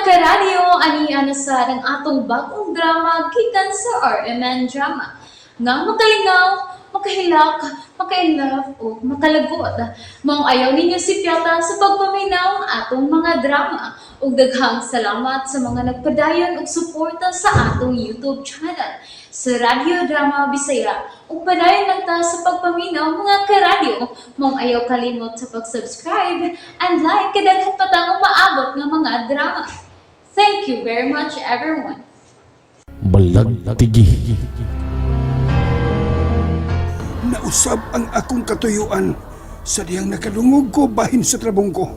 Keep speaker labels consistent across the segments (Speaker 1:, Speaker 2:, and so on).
Speaker 1: Karadyo, ani ana sa ang atong bagong drama gikan sa RMN Drama. Nga makalingaw, makahilak, makainlove o makalagot. Maong ayaw ninyo sipyata sa pagpaminaw ang atong mga drama. Ug daghang salamat sa mga nagpadayon og suporta sa atong YouTube channel sa Radyo Drama Bisaya. Ug padayon lang ta sa pagpaminaw, mga karadyo. Maong ayaw kalimot sa pag-subscribe and like kay daghan pa tang umaabot nga mga drama. Thank you very much, everyone.
Speaker 2: Balagtigi.
Speaker 3: Nausab ang akong katuyuan sa diyang nakadungog ko bahin sa trabong ko.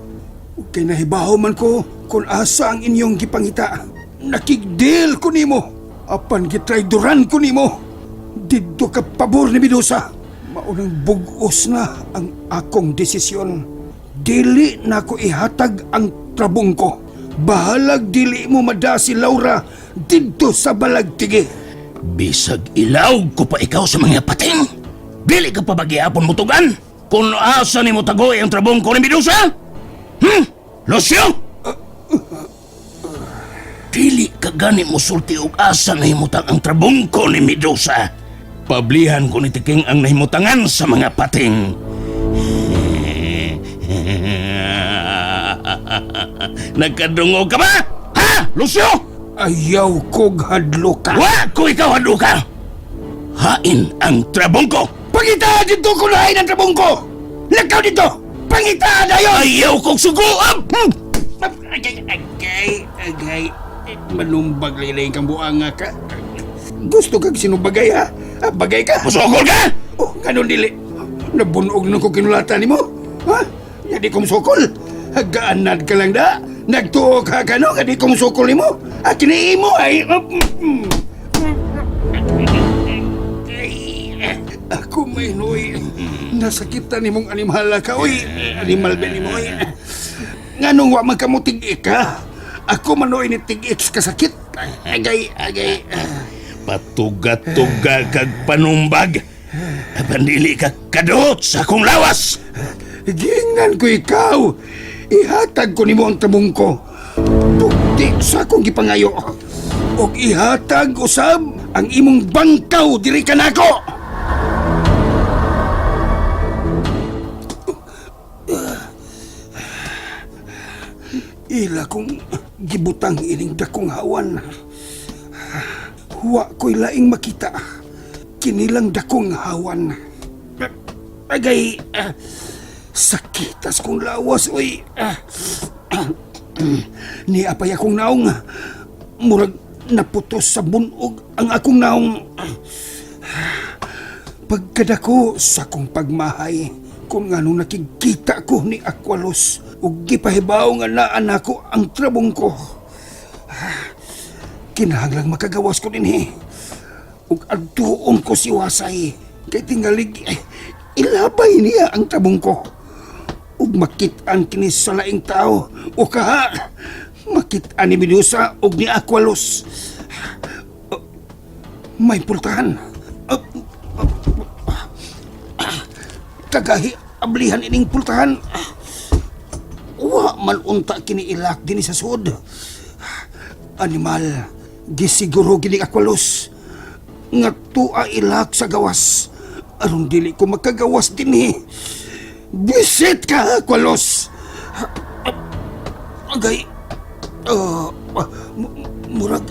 Speaker 3: Ug kay nahibaw man ko kung asa ang inyong gipangita. Nakigdeal ko nimo. Apan gitrayduran ko nimo. Didto ka pabor ni Medusa. Maunang bug-os na ang akong desisyon. Dili na ko ihatag ang trabong ko. Bahalag dili mo mada si Laura didto sa Balagtigi.
Speaker 4: Bisag ilaw ko pa ikaw sa mga pating. Dili ka pa bagyapon mo tugan. Kung asa ni mo tagoy ang trabong ko ni Medusa? Lucio? Dili ka gani mo sulti og asa nahimutang ang trabong ko ni Medusa. Pablihan ko ni Tiking ang nahimutangan sa mga pating. Nagkadungo ka ba? Ha, Lucio?
Speaker 3: Ayaw kog hadloka.
Speaker 4: Wa ko ikaw haduka! Hain ang trabong ko!
Speaker 3: Pangita dito ko lain ang trabong ko! Lakaw dito! Pangita dayon!
Speaker 4: Ayaw kong suguan!
Speaker 3: Agay, agay, agay. Manumbag lilay kang buanga ka. Gusto kag sinubagay ha? Ah, bagay ka?
Speaker 4: Musukol ka!
Speaker 3: Oh, ganun dili. Nabunog na ko kinulatan nimo. Ha? Ya di kong sukol. Hagaanad ka lang da. Nagtuo ka kano, nga di kong sukol nimo. Ah, kiniimo ay... Ako may noy. Nasakitan nimong animal ka, oy. Animal ba nimo, oy. Nganong wa man kamo tig ka? Ako man oy ni tig-ik kasakit. Agay, agay.
Speaker 4: Patuga-tuga kag panumbag! Apan dili ka kaduot sa akong lawas!
Speaker 3: Gingan ko ikaw. Ihatag ko nimo ang tabong ko. Bukti sa akong gipangayo. Og ihatag usab ang imong bangkaw diri kanako. Ila kong gibutang ining dakong hawan. Wa ko'y laing makita. Kinilang dakong hawan. Agay, sakitas kong lawas, uy. Ni apay akong naong. Murag naputos sa bunog ang akong naong. Pagkadako sa akong pagmahay, kung ngano nakikita ko ni Aqualos ug gipahibaw nga naa nako ang trabong ko. Kinahanglang makagawas ko dinhi. Ug adtuon ko si Wasay kay tingalig ilabay niya ang trabong ko. Ug makit-an kini sa laing tao o kaha makit-an ni Medusa ug ni Aqualos. May pultahan. Kagahi ablihan ining pultahan. Wa man unta kini ilak dinhi sa sud. Animal, gisiguro gini Aqualos nga tua ilak sa gawas. Aron dili ko makagawas dinhi. Bisit ka, Aqualos! Agay, murag,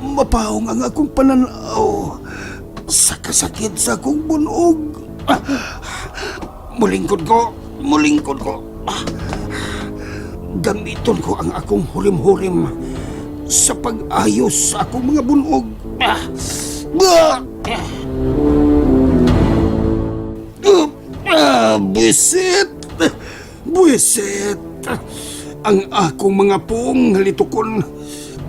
Speaker 3: mapahong ang akong pananaw sa kasakit sa akong bunog. Mulingkod ko, mulingkod ko. Gamiton ko ang akong hurim-hurim sa pag-ayos sa akong mga bunog. Ah, ah, ah, buwisit! Buwisit! Ang akong mga puong halitukon,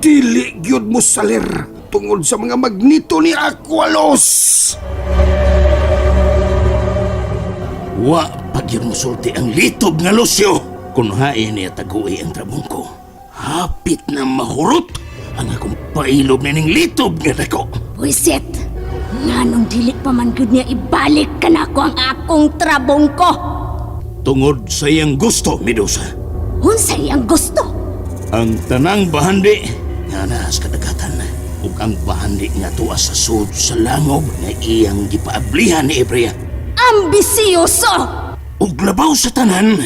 Speaker 3: dili gyud mo salir tungod sa mga magnito ni Aqualos!
Speaker 4: Wa pag yun musulti ang litob nga Lucio. Kung hain niya taguhi ang trabong ko. Hapit na mahurot ang akong pailob nining litob nga dako.
Speaker 5: Buisit! Nganong dili pa man gud niya ibalik kanako ang akong trabong ko.
Speaker 4: Tungod sa iyang gusto, Medusa.
Speaker 5: Unsay ang gusto?
Speaker 4: Ang tanang bahandi nga naa sa kadagatan ug ang bahandi nga tuwa sa sud sa langob nga iyang gipaablihan ni Ebrea.
Speaker 5: Ambisyoso!
Speaker 4: Ug labaw sa tanan,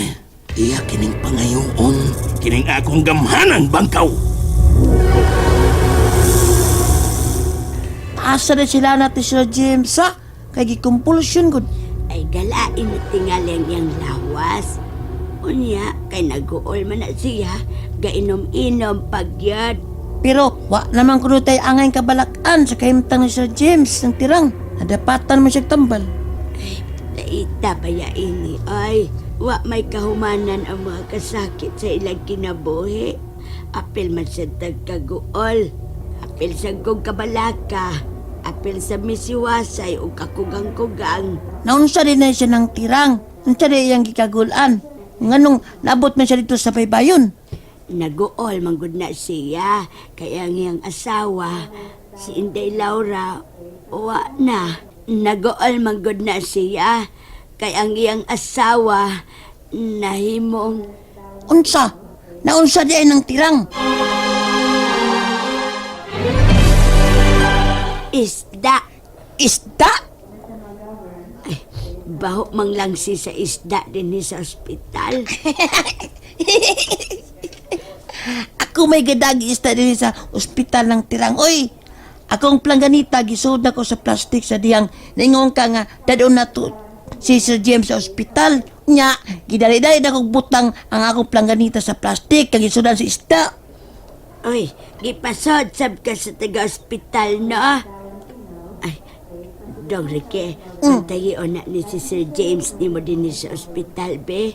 Speaker 4: iya kining pangayoon, kining akong gamhanang bangkaw.
Speaker 6: Asa na sila natin sila James ha? Kay gikompulsyon gud.
Speaker 5: Ay galain na tingali ang iyang lawas. Unya, kay naguol man na siya, gainom-inom pagyad.
Speaker 6: Pero wa naman kuno tay angay kabalakan sa kahimtang ni Sir James ng tirang. Nadapatan man siya tambal.
Speaker 5: Laita baya ini, ay. Wa may kahumanan ang mga kasakit sa ilang kinabuhi. Apil man sa tagkaguol. Apil sa kong kabalaka. Apil sa misiwasay o kakugang-kugang.
Speaker 6: Naunsa din na siya ng tirang. Unsa din iyang gikagulan. Nganong naabot man siya dito sa baybayon.
Speaker 5: Naguol man gud na siya. Kaya ang iyang asawa, si Inday Laura, wa na. Naguol man gud na siya. Kaya ang iyang asawa, nahimong
Speaker 6: Unsa? Naunsa di ay ng tirang.
Speaker 5: isda.
Speaker 6: Isda?
Speaker 5: Baho mang langsi sa isda din sa ospital.
Speaker 6: Ako may gadagi isda din sa ospital ng tirang. Oy, akong plangganita gisud ko sa plastic sa diyang ningon ka nga dadon na to si Sir James sa ospital. Nya, gidali-dali na kong butang ang akong plangganita sa plastic kag gisudan sa isda.
Speaker 5: Uy, gipasod sab ka sa taga-ospital, no? Ay, Dong Ricky, pantayi na ni si Sir James ni mo din sa ospital, be.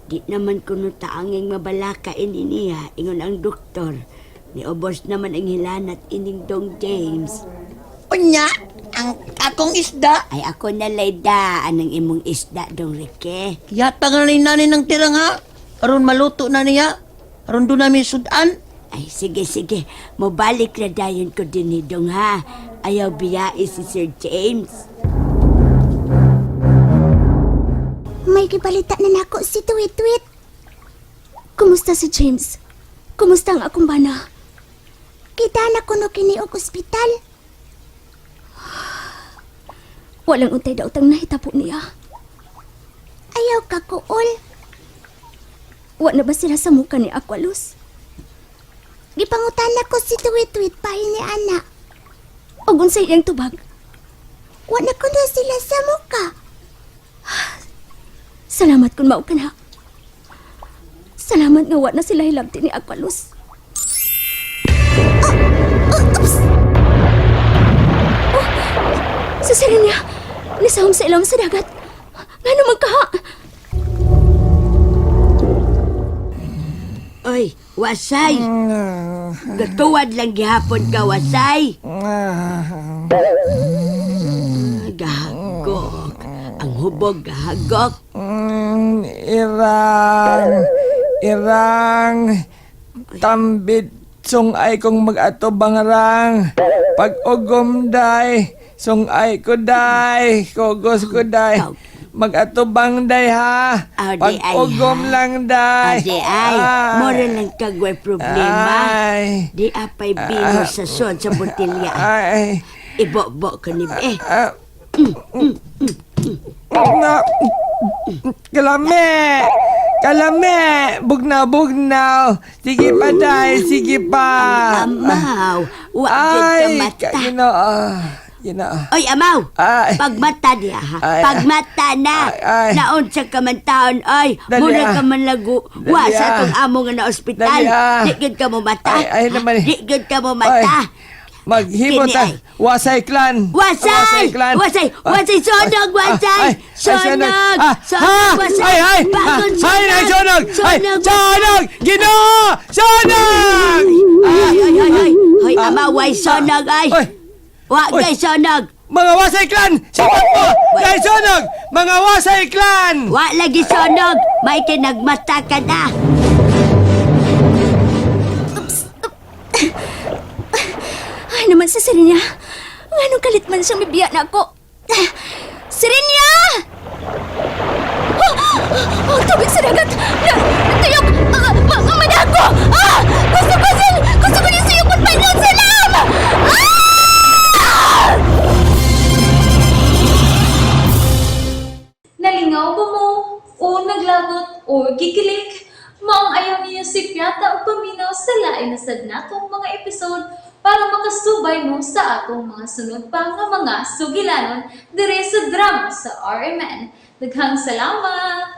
Speaker 5: Di naman kuno taanging mabalaka ini niya, ingon ang doktor. Niobos naman ang hilanat ining Dong James.
Speaker 6: Unya, ang akong isda.
Speaker 5: Ay, ako na layda anang imong isda, Dong Ricky.
Speaker 6: Yata nga ni nanay ng tirang ha. Aron maluto na niya. Aron doon namin sudan.
Speaker 5: Ay, sige, sige. Mobalik na dayon ko din ni Dong, ha? Ayaw biyai si Sir James.
Speaker 7: May gibalita na nako si Tuwit-Tuwit.
Speaker 8: Kumusta si James? Kumusta ang akong bana?
Speaker 7: Kita na kuno kini og ospital.
Speaker 8: Walang untay daw tang nahitabo niya.
Speaker 7: Ayaw ka kuol.
Speaker 8: Wa na ba sila sa muka ni Aqualuz?
Speaker 7: Gipangutan ko si Tuwit-Tuwit pahin ni ana.
Speaker 8: Og unsay iyang tubag?
Speaker 7: Wa na kuno sila sa muka.
Speaker 8: Salamat kun mao ka na. Salamat nga wa na sila hilabti ni Aqualuz. Oh, oops! Oh, sa Serenia, nisahom sa ilawom sa dagat. Ngano man kaha?
Speaker 5: Oy, wasay! Gatuwad lang gihapon ka, wasay! Gahagok. Ang hubog, gahagok.
Speaker 9: Irang, irang, tambit sungay kong mag-atubang rang. Pag-ugom day, sungay ko day, kugos ko day. Mag-atubang day ha.
Speaker 5: Ah, di ay,
Speaker 9: Pag-ugom
Speaker 5: ha?
Speaker 9: lang day.
Speaker 5: Ade ay, mora lang kagway problema.
Speaker 9: Ay.
Speaker 5: Di apay bino sa son sa botilya.
Speaker 9: Ay.
Speaker 5: Ibo-bo ka ni eh.
Speaker 9: Ah. Na, kalame! Kalame! Bugnaw, bugnaw! Sige pa, day! Sige pa!
Speaker 5: Amaw, wa gyud ka
Speaker 9: Ay!
Speaker 5: mata.
Speaker 9: Ginoo! Ginoo!
Speaker 5: Oy, amaw!
Speaker 9: Ay.
Speaker 5: Pagmata niya, ha?
Speaker 9: Ay.
Speaker 5: Pagmata na!
Speaker 9: Ay, ay.
Speaker 5: Naon sa ka man taon, oy!
Speaker 9: Dali,
Speaker 5: Mura
Speaker 9: ah.
Speaker 5: ka man lagu. Wa
Speaker 9: Dali,
Speaker 5: sa
Speaker 9: ah.
Speaker 5: atong amo nga na ospital.
Speaker 9: Dali, ah.
Speaker 5: Di gyud ka mo mata.
Speaker 9: Ay, ay naman eh.
Speaker 5: Di gyud ka mo mata.
Speaker 9: Ay, maghimo
Speaker 5: Kini
Speaker 9: ta.
Speaker 5: ay.
Speaker 9: Wasay clan.
Speaker 5: Wasay!
Speaker 9: Clan.
Speaker 5: Wasay! Wasay! Sunog! Wasay!
Speaker 9: Ay, ay,
Speaker 5: Sunog!
Speaker 9: Ah,
Speaker 5: Sunog!
Speaker 9: ha!
Speaker 5: Wasay!
Speaker 9: Ay, ay!
Speaker 5: Bakon
Speaker 9: Ah, Ay, ay, sunog! Ay,
Speaker 5: Sunog!
Speaker 9: sunog! Ginoo! Sunog!
Speaker 5: Ay, ay, ay, ay! Hoy, ama, way sunog, ay!
Speaker 9: Oy!
Speaker 5: Wa
Speaker 9: Oy.
Speaker 5: kay sunog!
Speaker 9: Mga wasay clan! Sipat mo! Dahil sunog! Mga wasay clan!
Speaker 5: Wa lagi sunog! May kinagmata ka na!
Speaker 8: Ay naman sa Serenia. Nganong kalit man siyang bibiya na ako. Serenia! Oh, oh, tubig sa dagat! Na, natuyok! Ah, ma, manago! Ah!
Speaker 1: O gikilig? Maong ayaw niyo si Piata og paminaw sa lain na sad natong mga episode para makasubay mo sa atong mga sunod pa nga mga sugilanon dire sa drama sa RMN. Daghang salamat!